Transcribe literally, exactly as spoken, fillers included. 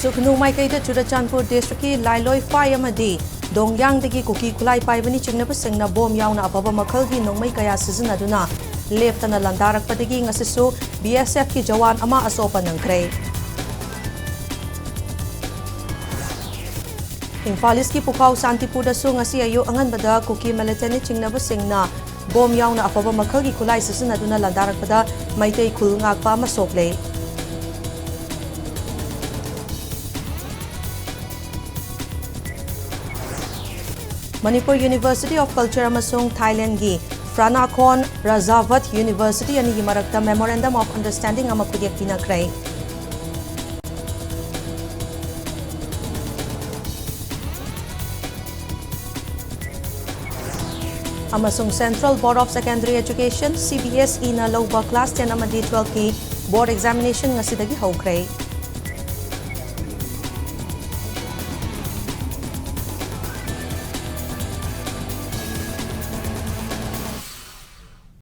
ꯁꯨꯛꯅꯨ ꯃꯥꯏꯀꯩꯗ ꯆꯨꯔꯆꯥꯟꯄꯨꯔ ꯗꯤꯁꯇ꯭ꯔꯤꯛꯀꯤ ꯂꯥꯏꯂꯣꯏ ꯐꯥꯏ ꯑꯃꯗꯤ ꯗꯣꯡꯌꯥꯡꯗꯒꯤ ꯀꯨꯀꯤ ꯈꯨꯠꯂꯥꯏ ꯄꯥꯏꯕꯅꯤ ꯆꯤꯡꯅꯕꯁꯤꯡꯅ ꯕꯣꯝ ꯌꯥꯎꯅ ꯑꯐꯕ ꯃꯈꯜꯒꯤ ꯅꯣꯡꯃꯩ ꯀꯌꯥ ꯁꯤꯖꯤꯟꯅꯗꯨꯅ ꯂꯦꯞꯇꯅ ꯂꯥꯟꯗꯥꯔꯛꯄꯗꯒꯤ ꯉꯁꯤꯁꯨ ꯕꯤ ꯑꯦꯁ ꯑꯦꯐꯀꯤ ꯖꯋꯥꯟ ꯑꯃ ꯑꯁꯣꯛꯄ ꯅꯪꯈ꯭ꯔꯦ꯫ ꯏꯝꯐꯥꯜ ꯏꯁꯀꯤ ꯄꯨꯈꯥꯎ ꯁꯥꯟꯇꯤꯄꯨꯔꯗꯁꯨ ꯉꯁꯤ ꯑꯌꯨꯛ ꯑꯉꯟꯕꯗ ꯀꯨꯀꯤ ꯃꯤꯂꯤꯇꯦꯟꯅꯤ ꯆꯤꯡꯅꯕꯁꯤꯡꯅ ꯕꯣꯝ ꯌꯥꯎꯅ ꯑꯐꯕ ꯃꯈꯜꯒꯤ ꯈꯨꯠꯂꯥꯏ ꯁꯤꯖꯤꯟꯅꯗꯨꯅ ꯂꯥꯟꯗꯥꯔꯛꯄꯗ ꯃꯩꯇꯩ ꯈꯨꯜ ꯉꯥꯛꯄ ꯑꯃ ꯁꯣꯛꯂꯦ꯫ ꯃꯅꯤꯄꯨꯔ University of Culture ꯑꯃꯁꯨꯡ ꯊꯥꯏꯂꯦꯟꯒꯤ ꯐ꯭ꯔꯥꯅꯥꯈꯣꯟ ꯔꯖꯥꯚꯠ University ꯑꯅꯤꯒꯤ ꯃꯔꯛꯇ Memorandum of Understanding ꯑꯃ ꯈꯨꯠꯌꯦꯛ ꯄꯤꯅꯈ꯭ꯔꯦ꯫ ꯑꯃꯁꯨꯡ Central Board of Secondary Education, C B S E ꯅ ꯂꯧꯕ class ten ꯑꯃꯗꯤ twelve ꯀꯤ board examination ꯉꯁꯤꯗꯒꯤ ꯍꯧꯈ꯭ꯔꯦ꯫